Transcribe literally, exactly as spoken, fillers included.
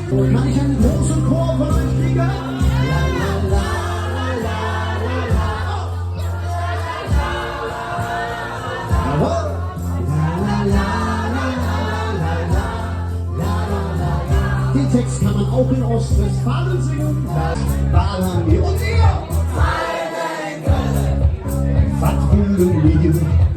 Kann ich einen großen Chor von euch kriegen? Jawohl. Den Text kann man auch in Ostwestfalen singen. Das Ballern wir. Und ihr? Wat wüllt ehr?